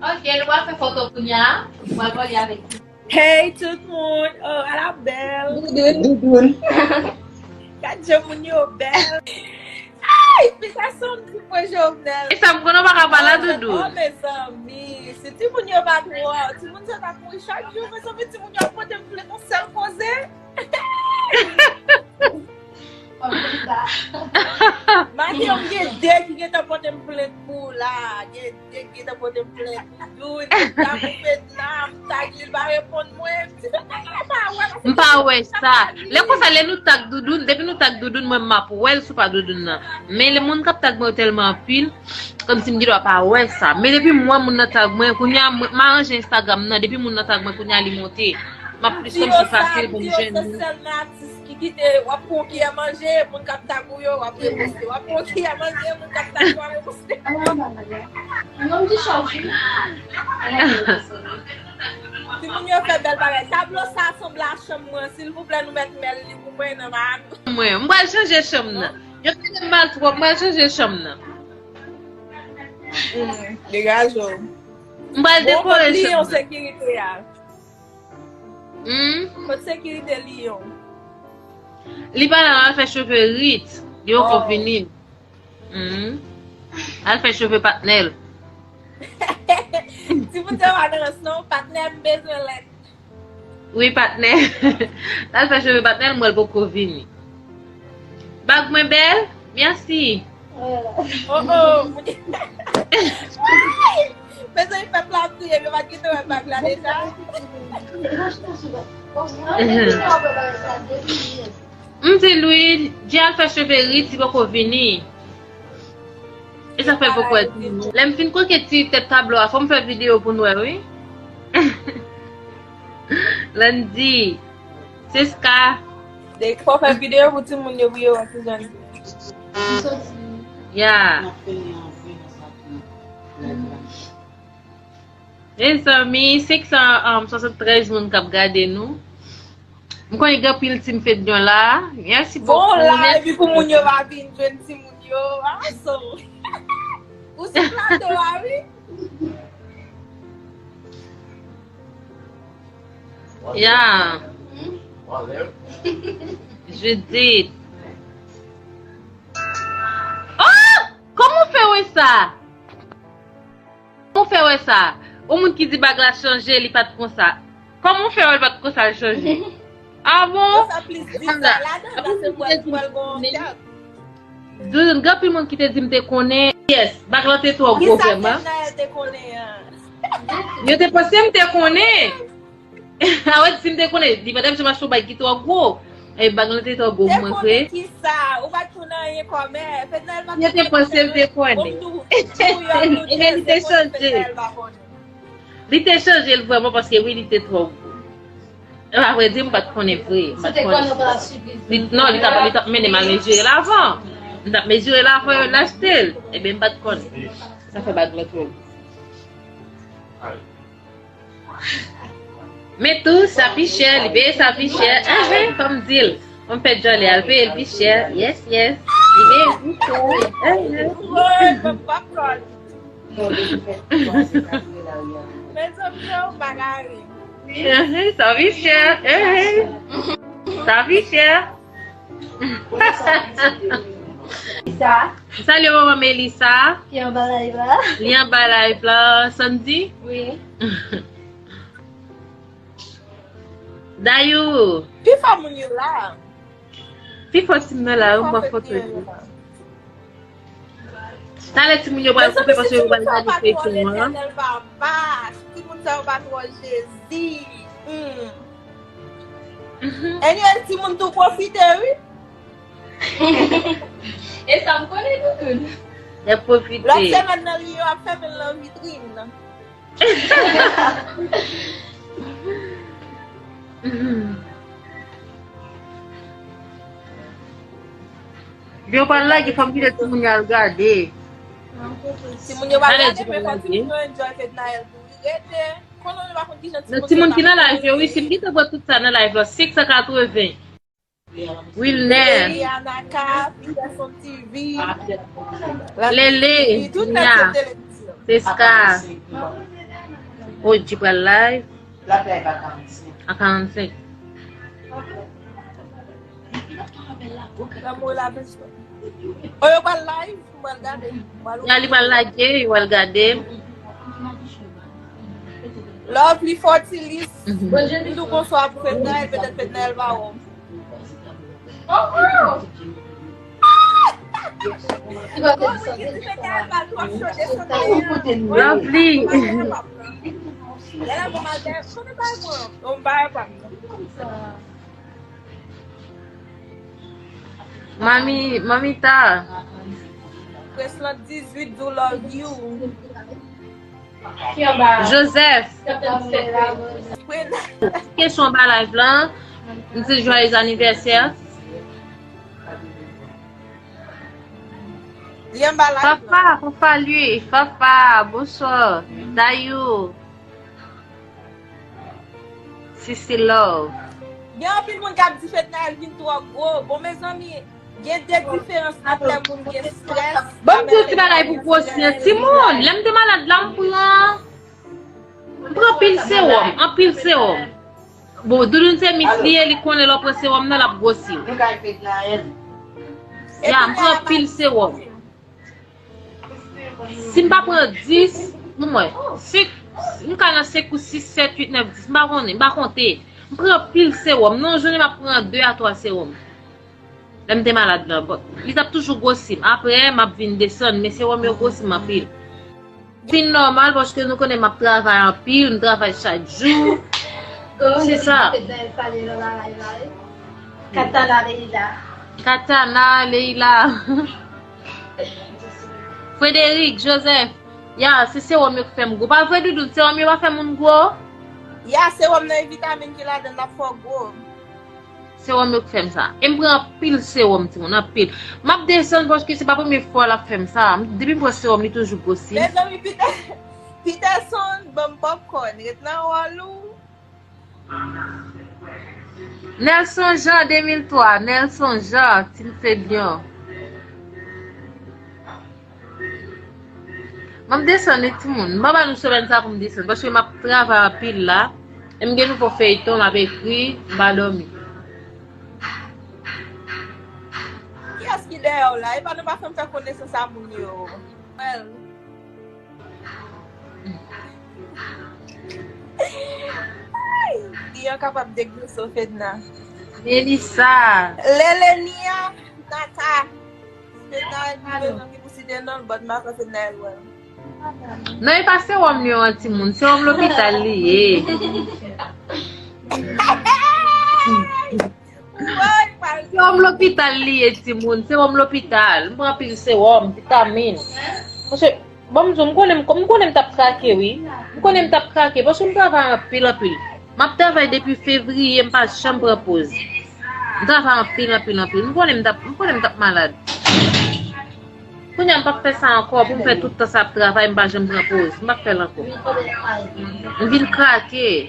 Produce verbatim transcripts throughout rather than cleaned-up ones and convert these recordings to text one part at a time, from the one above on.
Ok, nou va fè foto kounye a. Mwen vole avèk li. Hey tout moun! Oh, ala bèl! Doudoun. Doudoun. Gad jan moun yo bèl. Ay, pita sanm ti mwen Jovenel. E sa m konnen w pa ka pale a Doudoun. Oh, mezanmi, si timoun yo pa twò, timoun sa t ap mouri chak jou, mezanmi, timoun yo ap pote m plent yon sèl koze. Maten, m gen de ki gentan pote m plent pou la. Gen de ki gentan pote m plent. Youn, m ta koupe nan, m tag li, l pa reponn mwen. M pa wè sa. Lè konsa, lè nou tag Doudoun, depi nou tag Doudoun, mwen m ap wè l sou pa Doudoun nan. Men lè moun k ap tag mwen yo tèlman anpil, kòmsi m gen dwa pa wè sa. Men depi m wè moun nan tag mwen, kounye a, mwen, m aranje Instagram nan, depi moun nan tag mwen, kounye a li monte. M ap plis kòmsi fasil pou m jwenn li. Ki kite, w ap pran kiyè manje, moun k ap tag ou yo, w ap reposte. W ap pran kiyè manje, moun k ap tag ou, w ap reposte. Timoun yo fè bèl bagay. Tablo sa sanble a chanm mwen. Silvouplè, nou mèt mèl li pou mwen nan mayo. Mwen, m pral chanje chanm nan. Yo fè m mal twòp, m pral chanje chanm nan. Hmm, degaje w. M pral dekore chanm nan. Sekirite a. Hmm? Kot sekirite Lion? Li pa la, al fè cheve Rit. Li poko vini. Hmm. Al fè cheve patnè l. Timoun sa pa nan rans non, patnè m bezwen lèt. Wi, patnè. Al fè cheve patnè l, mwen l poko vini. Bag mwen bèl? Mèsi. Oh, oh. Mezanmi, pèp la ap touye m, yo pa t gentan wè bag la deja. M di Louis, di al fè cheve Rit, li poko vini. E sa fè l poko wè. Lè m fin koke ti tèt tablo a, fò m fè videyo pou n wè, wi. Landy, Seska. Fò fè videyo pou timoun yo, pou yo wè kijan li ye. Ya. Mezanmi, senk san swasanntrèz moun k ap gade nou. M konnen gen anpil team Fedyon la. Mèsi bokou. Bon, la, epi pou moun yo pa vin jwenn timoun yo. Ah, so. Ou sou plato a, wi. Ya. Judith. Oh! Kòman w fè wè sa? Kòman w fè wè sa? Yon moun ki di bag la chanje, li pa t konsa. Kòman w fè wè l pa t konsa, l chanje? Ah bon? Konsa plis di sa ladan, paske pou l, pou l gon kèk. Doudoun, gen anpil moun ki te di m te konnen. Yes, bag lan te twò gwo vrèman. Ki sa Fednaelle te konnen an? Yo te panse m te konnen. A wè, si m te konnen, li pa t ap janm achte yon bag ki twò gwo. E bag lan te twò gwo pou mwen vre. Te konnen ki sa? Ou pa t konn anyen kòmè. Fednaelle pa t konn anyen. Yo te panse m te konnen. Ebyen, li te chanje. Li te chanje l vrèman paske wi, li te twò gwo. E pa vre di, m pa t konnen vre. M pa t konnen. Li, non, li t ap, li t ap mennen m al mezire l avan. M t ap mezire l avan yo l achte l. Ebyen, m pa t konnen. Sa fè bag lan twò gwo. Men tou, sa pi chè, li peye sa pi chè. Enhen, fò m di l. Fò m fè djòlè, al peye l pi chè. Yes, yes. Li peye l pi chè. Enhen. Mezanmi, yo bagay. Enhen, sa pi chè. Enhen. Sa pi chè. Sa. Salut, maman Melissa. Ki anba live la? Li anba live la, Sandy? Wi. Dayou. Pi fò moun yo la. Pi fò team nan la, wi, m wè foto yo. Talè timoun yo pral koupe paske yo pral gade feyton an. Timoun sa yo pa twò Jezi. Hmm. Anyway, timoun tou pwofite, wi. E sa m konnen, Doudoun. Y ap pwofite. Lòt semèn nan, li yo ap fèmen l nan vitrin. Yo pral lage, fò m kite timoun yo al gade. Timoun yo pral gade, men fò timoun yo enjoy Fednaelle tou. Wi, rete. Konnen nou pa konn kijan timoun yo. Timoun ki nan live yo, wi, si m kite wè tout sa nan live la, senk san katreven. Wilner. Eliana K, Peterson T V, Lele, Nia, Seska. O G pral live. A karannsenk. Lanmou la bezwen. O, yo pral live, m pral gade. M pral Ya, li pral lage, li pral gade. Lovely Fortilis. Mhm. M di w bonswa pou Fednaelle, petèt Fednaelle pa wè w. Lovely. Mami, Mamita. Preslant dizuit, do love you. Joseph. Kesyon anba live lan. M di joyeux anniversaire. Li anba live lan. Fafa, Fafa, lui. Fafa, bonswa. Dayou. Sisi Love. Gen anpil moun k ap di Fednaelle vin twò gwo. Bon, mezanmi, gen de diferans ant lè moun gen strès. Ban m di yon ti bagay pou gwosi an. Timoun, lè m te malad la, m pran, m pran pil sewòm, anpil sewòm. Bon, Doudoun se mis li ye, li konnen lè w pran sewòm nan, l ap gwosi w. Ya, m pran anpil sewòm. Si m pa pran dis, pou mwen, senk, m ka nan senk ou sis, sèt, uit, nèf, dis, m pa konnen, m pa konte. M pran anpil sewòm. Nan yon jounen, m ap pran de a twa sewòm. Lè m te malad lan, bon, li t ap toujou gwosi m. Apre, m ap vin desann, men sewòm yo gwosi m anpil. Vin nòmal, paske nou konnen m ap travay anpil, m travay chak jou. Se sa. Katana Leila. Katana Leila. Frederic Joseph. Ya, se sewòm yo k fè m gwo. Pa vre, Doudoun? Sewòm yo pa fè moun gwo? Ya, sewòm nan e vitamin ki ladan l ap fè w gwo. Sewòm yo k fè m sa. E m pran anpil sewòm, timoun, anpil. M ap desann paske se pa premye fwa l ap fè m sa. Depi m pran sewòm, li toujou gwosi. Mezanmi, Peter, Peterson, ban m popcorn. Ret nan wòl ou. Nelson Jean, de mil twa. Nelson Jean, Tim Fedyon. Ban m desann wi, timoun. M pa ba nou semèn sa pou m desann, paske m ap travay anpil la. E m gen nouvo feyton m ap ekri, m pa dòmi. Kiyès ki dèyè w la? E pa nou pa fè m fè konesans a moun yo. Well. Ay, li an kapab degloso Fedna. Melissa. Lelenia, Nata. Fedna, li bezwen ki pou site non l, but m pa kwè Fedna el wè l. Non, e pa sewòm li an, timoun. Sewòm lopital li ye. Sewòm lopital li ye, timoun. Sewòm lopital. M pran anpil sewòm, vitamin. Paske, bon, m di w, m konnen, m konnen m t ap krake, wi. M konnen m t ap krake, paske m travay anpil, anpil. M ap travay depi fevriye, m pa janm pran poz. M travay anpil, anpil, anpil. M konnen m t ap, m konnen m t ap malad. Kounye a m p ap fè sa ankò, pou m fè tout tan sa ap travay, m pa janm pran poz. M p ap fè l ankò. M vin krake.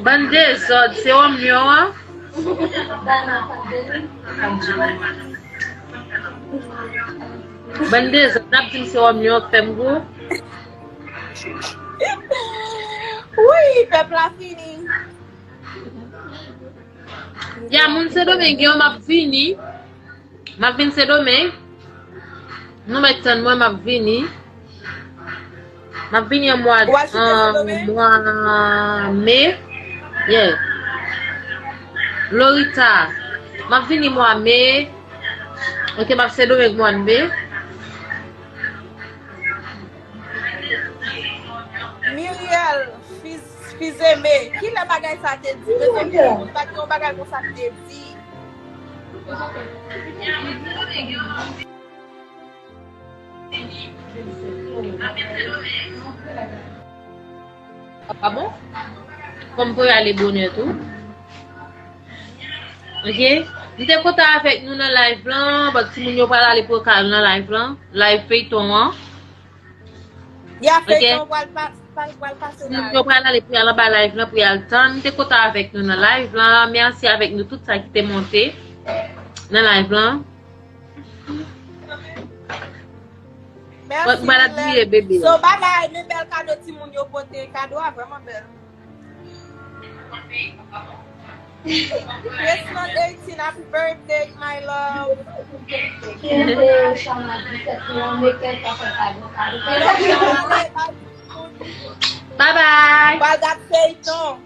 Bann dezòd, se wòm yo an. Bann dezòd, n ap di m se wòm yo k fè m gwo. Wi, pèp la fini. Ya, moun Sendomeng yo, m ap vini. M ap vin Sendomeng. Nou mèt tann mwen, m ap vini. M ap vini an mwa, an mwa me. Yeah. Lorita, m ap vini mwa me. Ok, m ap Sendomeng mwa me. Miriel, Fiz-, Fizeme, kilè bagay sa te di? Mezanmi, pa gen yon bagay konsa k te di. Ah bon? Kòm pou y ale bonè tou. Ok? M te kontan avèk nou nan live lan. Bon, timoun yo pral ale pou yo ka al nan live lan. Live feyton an. Ya, feyton pral pase. Timoun yo pral ale pou y al anba live lan, pou y al tann. M te kontan avèk nou nan live lan. Mèsi avèk nou tout sa ki te monte nan live lan. Mèsi. Mwen la diye bebe. So, babay, men bèl kado timoun yo pote. Kado a vrèman bèl. Christmas eighteen, happy birthday, my love. Bye bye. Pral gad feyton.